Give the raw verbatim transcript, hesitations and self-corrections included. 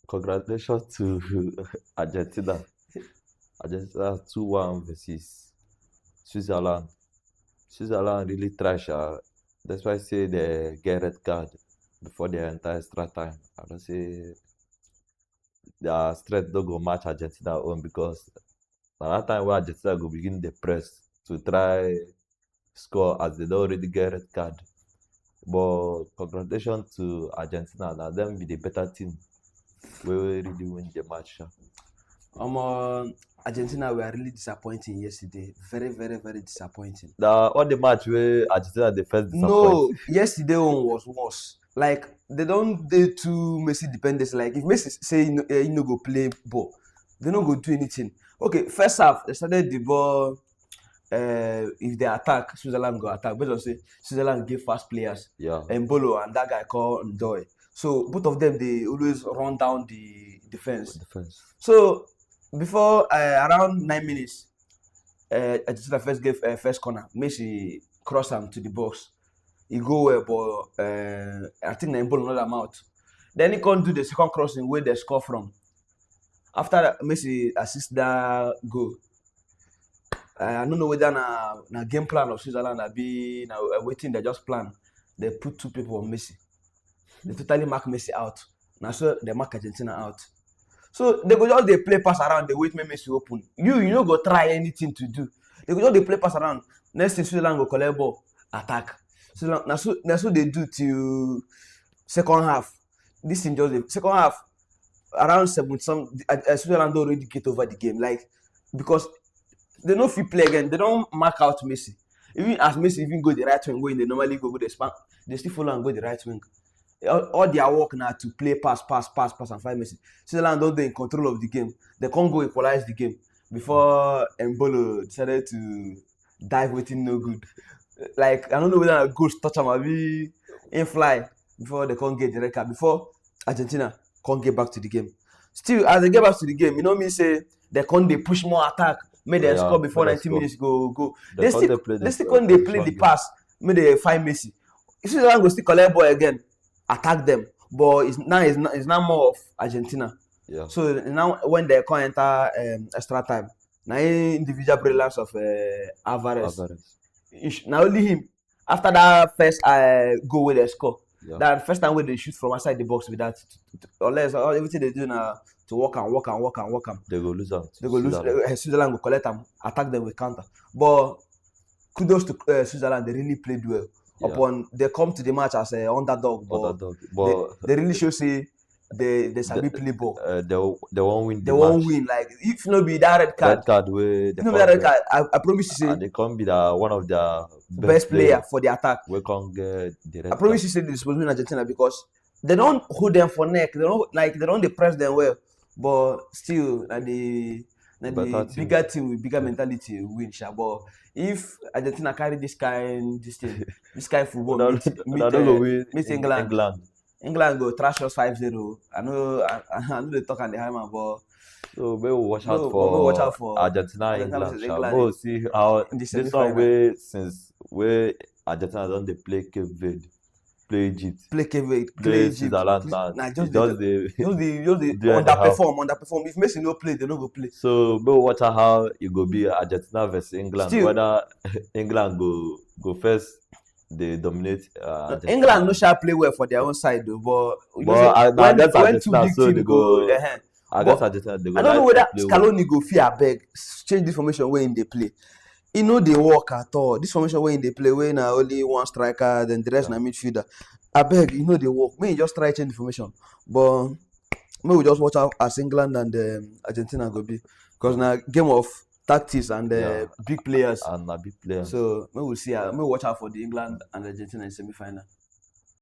Congratulations to Argentina. Argentina two one versus Switzerland. Switzerland really try, sha. That's why I say they get red card before they enter extra time. I don't say their strength don't go match Argentina own, because na that time where Argentina go begin the press to try score, as they don't already get red card. But congratulations to Argentina. Now them be the better team. We will really win the match, sha. Omo, Argentina were really disappointing yesterday. Very, very, very disappointing. Now all the match where Argentina the first No, disappoint. Yesterday one was worse. Like, they don't dey too Messi dependence. Like, if Messi say he no, eh, he no go play ball, they no go do anything. Okay, first half they started the ball. Uh, if they attack, Switzerland go attack. Based on say Switzerland give fast players, Yeah. Embolo and that guy called Ndoye. So both of them they always run down the defense. Defense. So before uh, around nine minutes, uh, Argentina first gave uh, first corner. Messi cross am to the box. He go well, but uh, I think na Embolo knock am out. Then he come do the second crossing where they score from. After that, Messi assist that goal. Uh, I don't know whether na, na game plan of Switzerland abi na uh, wetin they just plan. They put two people on Messi. They totally mark Messi out. Na so they mark Argentina out. So they go just dey play pass around, they wait make Messi open. You you no go try anything to do. They go just dey play pass around. Next thing Switzerland go collect ball, attack. So na, na so na so they do till second half. This thing just dey second half around seventy some. Uh, uh, Switzerland don already get over the game, like, because they no fit play again. They don mark out Messi. Even as Messi even go the right wing wey they normally go go dey span, they still follow am go the right wing. All, all their work na to play pass, pass, pass, pass, and find Messi. Switzerland don dey in control of the game. They come go equalize the game before Embolo decided to dive wetin no good. Like, I don't know whether na ghost touch am abi him fly before they come get the red card, before Argentina come get back to the game. Still, as they get back to the game, you know me say they come dey push more attack, make them Yeah, score before make them ninety score. minutes go go. They They come still dey play they this, still uh, come dey play position the game. Pass, make they find Messi. You see, Switzerland go still collect ball again, attack them, but it's now it's not, it's not more of Argentina. Yeah. So now when they come enter um, extra time, na him individual brilliance of uh, Alvarez. Alvarez. You sh- na only him. After that first uh, goal wey they score, Yeah. that first time wey they shoot from outside the box with that, unless uh, everything they do na to work and work and work and work am. They go lose out. They go lose. Switzerland. Uh, Switzerland go collect am, attack them with counter. But kudos to uh, Switzerland, they really played well. Yeah. Upon they come to the match as a underdog, but Underdog. they, But they really show say they they sabi play ball. uh, they they won't win. They The won't match. Win, like, if no be that red card, Red card wey they if no be come that red get. Card, I, I promise you say And they come be the one of the best player for the attack. We can't get the red I promise card. You say this was win Argentina because they don't hold them for neck. They don't like they don't dey press them well, but still na the na Better the team. Bigger team with bigger mentality win, sha. But if Argentina carry this kind this thing, this kind football, No, meet, no, meet, no, uh, we meet in England. England. England go trash us five zero. I know I, I know they talk and the hammer, but So we will watch out No, for we will watch out for Argentina, Argentina England, versus sha. England We will see how in the this one semi-final. Way since we Argentina don't they play Cape Verde, play Egypt, Play Cape Verde, play play Egypt. Switzerland, Play- now Nah, it just just the, the just the, just the do anyhow. Underperform, underperform. If Messi no play, they no go play. So we will watch out how it go be Argentina versus England. Still- Whether England go go first, they dominate. Uh, Argentina. England no shall play well for their own side though, but you know But say I- na when, against when Argentina, two big so team they go, go- uh-huh. Against But Argentina, they go I don't know like whether to play well. Scaloni go fear beg change this formation wey they play. He no dey work at all. This formation wey they play, wey na only one striker, then the rest Yeah. Na midfielder. I beg, he no dey work. May he just try change the formation. But may we just watch out as England and um, Argentina go be, because na game of tactics and uh, Yeah. Big players. And a big player. So may we see. Uh, may we watch out for the England and Argentina in semi-final.